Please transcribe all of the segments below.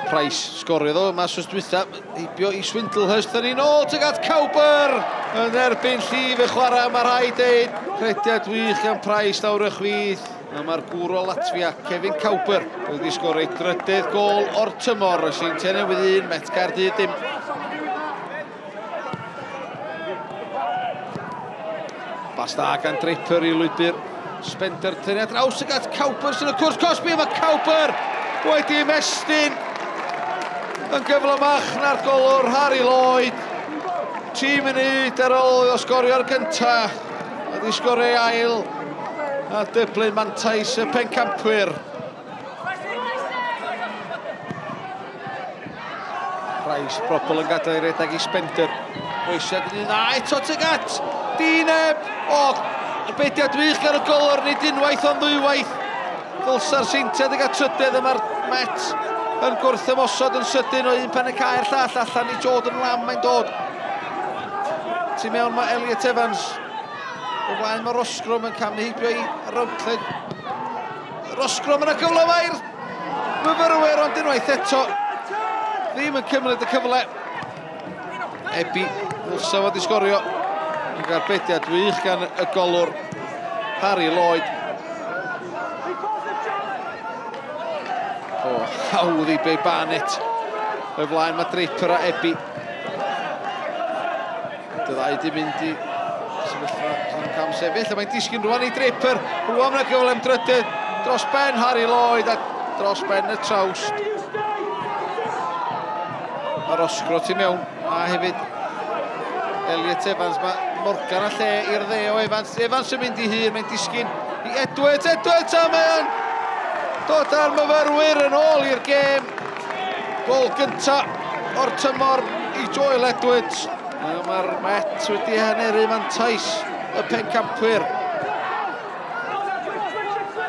Price sgoriodd o yma wsos dwytha, heibio i Swindlehurst, yn ni'n ôl tuag at Cowber yn erbyn llif y chwarae, mae rhaid deud. Rhediad wych gan Price lawr y chwith. A mae'r gŵr o Latfia, Kevin Cowber, wedi sgorio ei drydydd gôl o'r tymor. Y Seintiau Newydd 1, Met Caerdydd dim. Bas da gan Draper i lwybr Spender, tynnu ar draws y at Cowber sy'n y cwrs cosbi, a mae Cowber wedi ymestyn yn gyflymach na'r golwr Harry Lloyd. 3 munud ar ôl iddo sgorio'r gynta, wedi sgorio ei ail a dyblu mantais y pencampwyr. Price Probl yn gadael i redeg i Spender. Oesiad yn un dda eto tuag at Dineb. O, arbediad wych gan y golwr, nid unwaith ond ddwywaith. Ddylsa'r Seintiau ddeg a trydedd yma'r Met yn gwrthymosod yn sydyn o un pen y cae i'r llall, allan i Jordan Lamb mae'n dod. Tu mewn mae Elliot Evans. O flaen mae Roscrom yn camu heibio i Routledge. Roscrom yn y cyfle yma i'r myfyrwyr, ond unwaith eto ddim yn cymryd y cyfle. Ebi ddylsa fod i sgorio. Yn garbediad wych gan y golwr Harry Lloyd. O, hawdd i Bay Barnett. O'i flaen mae Draper a Ebi. Y ddau di mynd i sefyllfa yn cam sefyll, a mae'n disgyn rwan i Draper. Rwan mae'n gyfle am drydydd dros ben Harry Lloyd a dros ben y trawst. Mae'r Osgro tu mewn, a hefyd Elliot Evans. Mae Morgan a lle i'r dde o Evans. Evans yn mynd i hun, mae'n disgyn i Edwards. Edwards, a mae'n dod â'r myfyrwyr yn ôl i'r gêm. Gol gynta o'r tymor i Joel Edwards. Mae'r Met wedi haneru mantais y pencampwyr.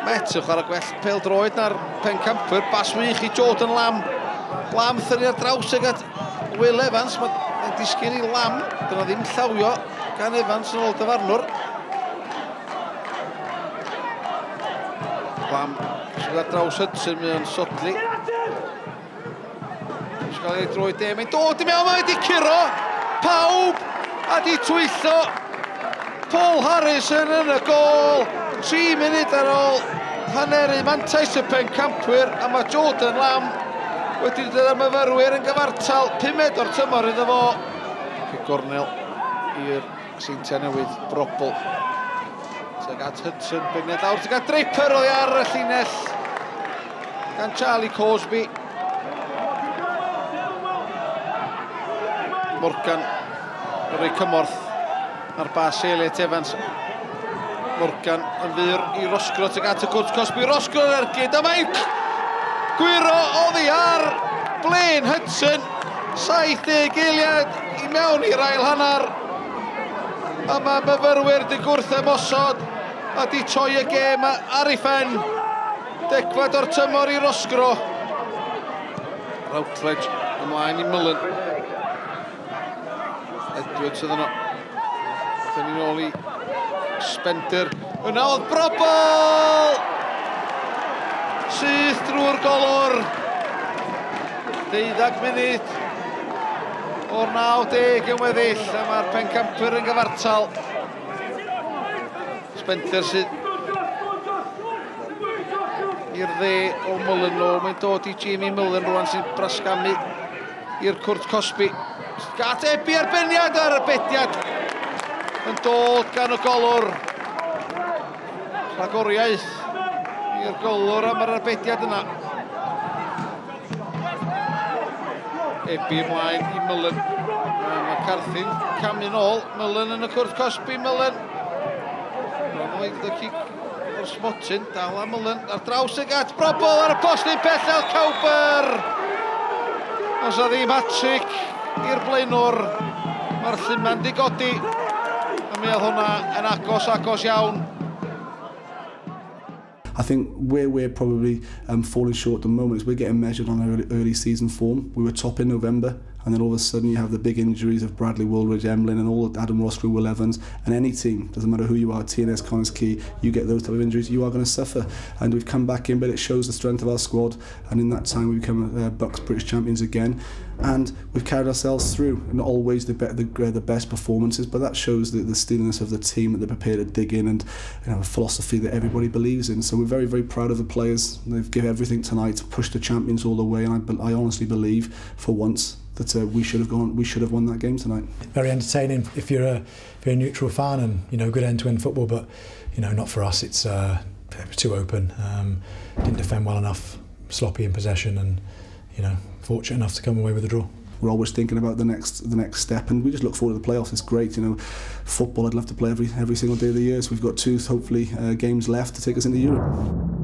Met yn chwarae gwell pêl-droed na'r pencampwyr. Bas wych i Jordan Lamb. Lamb thynnu ar draws ag at Will Evans. Mae'n disgyn i Lamb. Dyna ddim llawio gan Evans yn ôl dyfarnwr. Lamb sydd ar draws Hudson, mae o'n sodli. Dwi'n gael ei droi de, mae'n dod i mewn, mae wedi curo pawb a di twyllo Paul Harrison yn y gôl. 3 munud ar ôl haneru mantais y pencampwyr, a mae Jordan Lamb wedi dod â'r myfyrwyr yn gyfartal, pumed o'r tymor iddo fo. Gornel i'r Seintiau Newydd, Brobl. Tuag at Hudson, Bennett lawr, tuag at Draper oddi ar y llinell gan Charlie Cosby. Morgan yn rhoi cymorth ar bas Elliot Evans. Morgan yn fyr i Roscro tuag at y cwrt cosbi. Roscro yn ergyd, a mae'n gwyro oddi ar Blaine Hudson. 70 eiliad i mewn i'r ail hanner. A mae myfyrwyr di gwrth ymosod a di toi y gêm ar ei phen. Degfed o'r tymor i Roscro. Routledge ymlaen i Mullen. Edwards oedd yno. Aethon ni'n ôl i Spender. Yna oedd Brobl! Syth drwy'r golwr. 12 munud o'r 90 yn weddill, a mae'r pencampwyr yn gyfartal. Spender sydd i'r dde o Mullen. No, mae'n dod i Jamie Mullen rwan sy'n brasgamu i'r cwrt cosbi. Gat Ebi arbenniad ar y bediad yn dod gan y golwr. Rhagoriaeth i'r golwr am yr arbediad yna. Ebi ymlaen i Mullen. Mae McCarthy'n camu'n ôl. Mullen yn y cwrt cosbi. Mullen. Roedd y cic o'r smotyn. Dal am Mullen ar draws y gat. Brobl ar y postyn pellel. Cowber! Os o ddim hat-trick i'r blaenwr, mae'r lluman di godi. A mi oedd hwnna yn agos, agos iawn. I think where we're probably falling short at the moment is we're getting measured on our early season form. We were top in November. And then all of a sudden you have the big injuries of Bradley Wooldridge, Emlyn and all Adam Ross, Will Evans, and any team, doesn't matter who you are, TNS, Connah's Quay, you get those type of injuries, you are going to suffer. And we've come back in, but it shows the strength of our squad, and in that time we become BUCS British champions again, and we've carried ourselves through. Not always the best performances, but that shows the steeliness of the team, that they're prepared to dig in, and a philosophy that everybody believes in. So we're very, very proud of the players. They've given everything tonight, pushed the champions all the way, and I honestly believe for once that we should have gone, we should have won that game tonight. Very entertaining if you're a neutral fan, and good end-to-end football, but not for us. It's too open. Didn't defend well enough, sloppy in possession, and fortunate enough to come away with a draw. We're always thinking about the next step, and we just look forward to the playoffs. It's great, football. I'd love to play every single day of the year. So we've got two, hopefully, games left to take us into Europe.